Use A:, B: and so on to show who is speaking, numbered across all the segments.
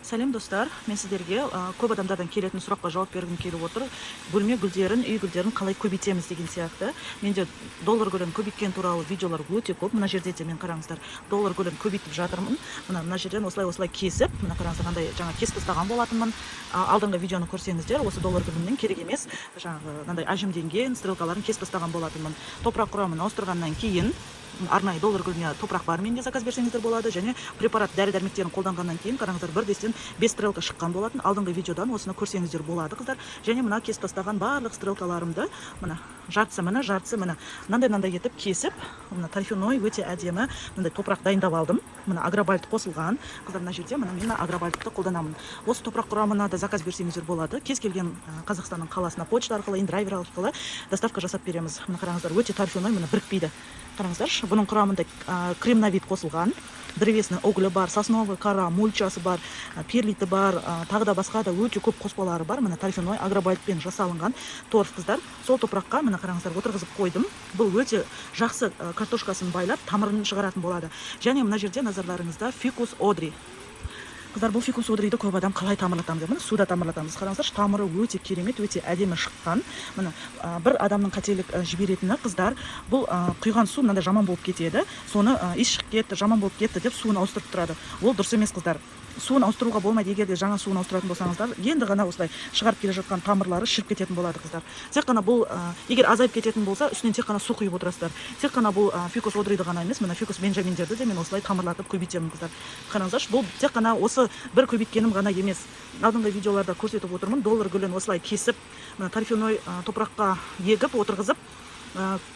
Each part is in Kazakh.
A: Сәлем, достар! Мен сіздерге көп адамдардан келетін сұраққа жауап бергім келіп отыр: бөлме гүлдерін, үй гүлдерін қалай көбейтеміз деген сияқты. Менде доллар гүлін көбейткен туралы видеолар өте көп. Мына жерде де мен, қараңыздар, доллар гүлін көбейтіп жатырмын. Мына жерден осылай, осылай кесіп, мына қараңыздар, қандай жаңа кесіп тастаған болатынмын. Алдыңғы видеоны көрсеңіздер, осы доллар гүлімнің керек емес жаңағы мынандай әжімденген стрелкаларын кесіп тастаған болатынмын. Топырақ құрамын ауыстырғаннан кейін, арнайы доллар гүліне топырақ бар менде, заказ берсеңіздер болады, және препарат, дәрі дәрмектерін қолданғаннан кейін, қараңыздар, бірдестен бес стрелка шыққан болатын. Алдыңғы видеодан осыны көрсеңіздер болады, қыздар. Және мына кесіп тастаған барлық стрелкаларымды, мына жартысы, міне, жартысы, міне, мынандай, мынандай етіп кесіп, мына торфяной, өте әдемі мындай топырақ дайындап алдым. Мына агробальт қосылған, қыздар. Мына жерде, міне, мен агробальтты қолданамын. Осы топырақ құрамына да заказ берсеңіздер болады. Кез келген Қазақстанның қаласына почта арқылы, индрайвер арқылы доставка жасап береміз. Мына қараңыздар, өте торфяной, міне, бірікпейді. Қараңыздаршы, бұның құрамында кремновит қосылған, древесный уголі бар, сосновый кора, мульчасы бар, перлиті бар, тағы да басқа да өте көп қоспалары бар. Міне, торфяной агробальтпен жасалынған торф, қыздар. Сол топыраққа, міне, қараңыздар, отырғызып қойдым. Бұл өте жақсы картошкасын байлап, тамырын шығаратын болады. Және мына жерде назарларыңызда фикус Одри. Қыздар, бұл фикус Одриді көп адам қалай тамырлатамыз деп. Міне, суда тамырлатамыз. Қараңыздаршы, тамыры өте керемет, өте әдемі шыққан. Міне, бір адамның қателік жіберетіні, қыздар, бұл құйған су мынандай жаман болып кетеді. Соны иіс шығып кетті, жаман болып кетті деп суын ауыстырып тұрады. Ол дұрыс емес, қыздар. Суын ауыстыруға болмайды. Егер де жаңа суын ауыстыратын болсаңыздар, енді ғана осылай шығарып келе жатқан тамырлары шіріп кететін болады, қыздар. Тек қана бұл егер азайып кететін болса, үстінен тек қана су құйып отырасыздар. Тек қана бұл фикус Одриді ғана емес, міне, фикус Бенджаминдерді де мен осылай тамырлатып көбейтемін, қыздар. Қараңыздаршы, бұл тек қана осы бір көбейткенім ғана емес, алдыңғы видеоларда көрсетіп отырмын. Доллар гүлін осылай кесіп, мына торфяной топыраққа егіп, отырғызып,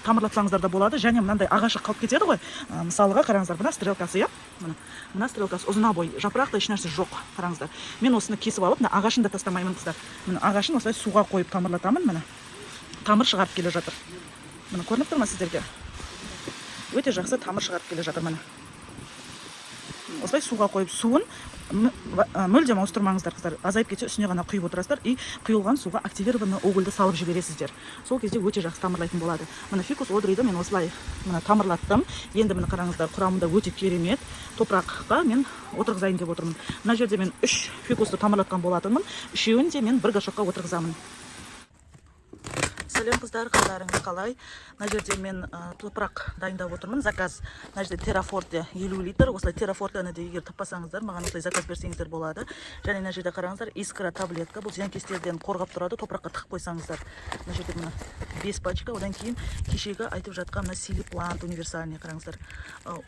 A: тамырлатсаңыздар да болады. Және мынандай ағашы қалып кетеді ғой. Мысалға, қараңыздар, мына стрелкасы, иә, міне, мына стрелкасы ұзына бой, жапырақта ешнәрсе жоқ. Қараңыздар, мен осыны кесіп алып, мына ағашын да тастамаймын, қыздар. Міне, ағашын осылай суға қойып тамырлатамын. Міне, тамыр шығарып келе жатыр. Міне, көрініп тұр ма сіздерге? Өте жақсы тамыр шығарып келе жатыр. Міне, осылай суға қойып, суын мүлдем ауыстырмаңыздар, қыздар. Азайып кетсе, үстіне ғана құйып отырасыздар и құйылған суға активированный угольді салып жібересіздер. Сол кезде өте жақсы тамырлайтын болады. Міне, фикус Одриді мен осылай, міне, тамырлаттым. Енді, міне, қараңыздар, құрамында өте керемет топыраққа мен отырғызайын деп отырмын. Мына жерде мен үш фикусты тамырлатқан болатынмын. Үшеуін де мен бір горшокқа отырғызамын. Сәлем, қыздар! Қалдарыңыз қалай? Мына жерде мен топырақ дайындап отырмын, заказ. Мына жерде Террафорте 50 литр. Осылай Террафортені де егер таппасаңыздар, маған осылай заказ берсеңіздер болады. Және мына жерде, қараңыздар, Искра таблетка. Бұл зиянкестерден қорғап тұрады, топыраққа тығып қойсаңыздар. Мына жерде, мына, бес пачка. Одан кейін кешегі айтып жатқан мына Силиплант универсальный. Қараңыздар,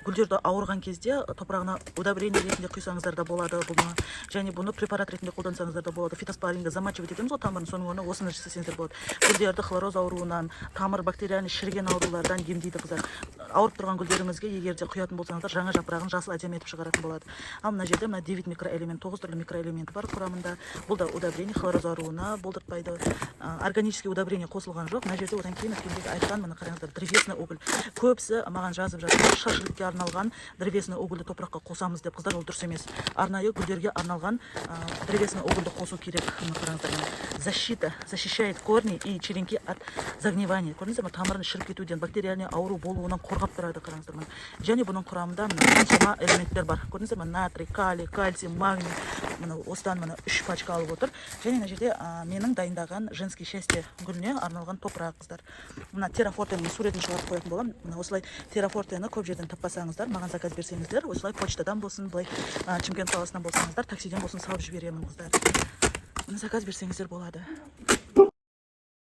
A: гүлдерді ауырған кезде топырағына удобрение ретінде құйсаңыздар да болады бұны және бұны препарат ретінде қолдансаңыздар да болады. Фитоспоринге замачивать етеміз ғой тамырын, соның орнына осыны істесеңіздер болады. Гүлдерді хлороз ауруынан, тамыр бактериальный шіріген аурулардан емдейді, қыздар. Ауырып тұрған гүлдеріңізге егер де құятын болсаңыздар, жаңа жапырағын жасыл, әдемі етіп шығаратын болады. Ал мына жерде, мына, 9 микроэлемент, тоғыз түрлі микроэлементі бар құрамында. Бұл да удобрение, хлороз ауруына болдыртпайды. Органический удобрение қосылған жоқ мына жерде. Одан кейін өткендегі айтқан, міне, қараңыздар, древесный уголь. Көбісі маған жазып жатыр, шашлыкке арналған древесный угольді топыраққа қосамыз деп. Қыздар, ол дұрыс емес. Арнайы гүлдерге арналған древесный угольді қосу керек. Міне, қараңыздар, міне, защита, защищает корни и черенки от загнивания. Көрдіңіздер ме? Тамырын шіріп кетуден, бактериальный ауру болуынан қорғап тұрады. Қараңыздар, міне. Және бұның құрамында, міне, қаншама элементтер бар, көрдіңіздер ме? Натрий, калий, кальций, магний. Міне, осыдан, міне, үш пачка алып отыр. Және мына жерде менің дайындаған женский счастье гүліне арналған топырақ, қыздар. Мына Террафортенің суретін шығарып қоятын боламын. Мына осылай Террафортені көп жерден таппасаңыздар, маған заказ берсеңіздер, осылай почтадан болсын, былай Шымкент қаласынан болсаңыздар, таксиден болсын салып жіберемін, қыздар. Міне, заказ берсеңіздер болады.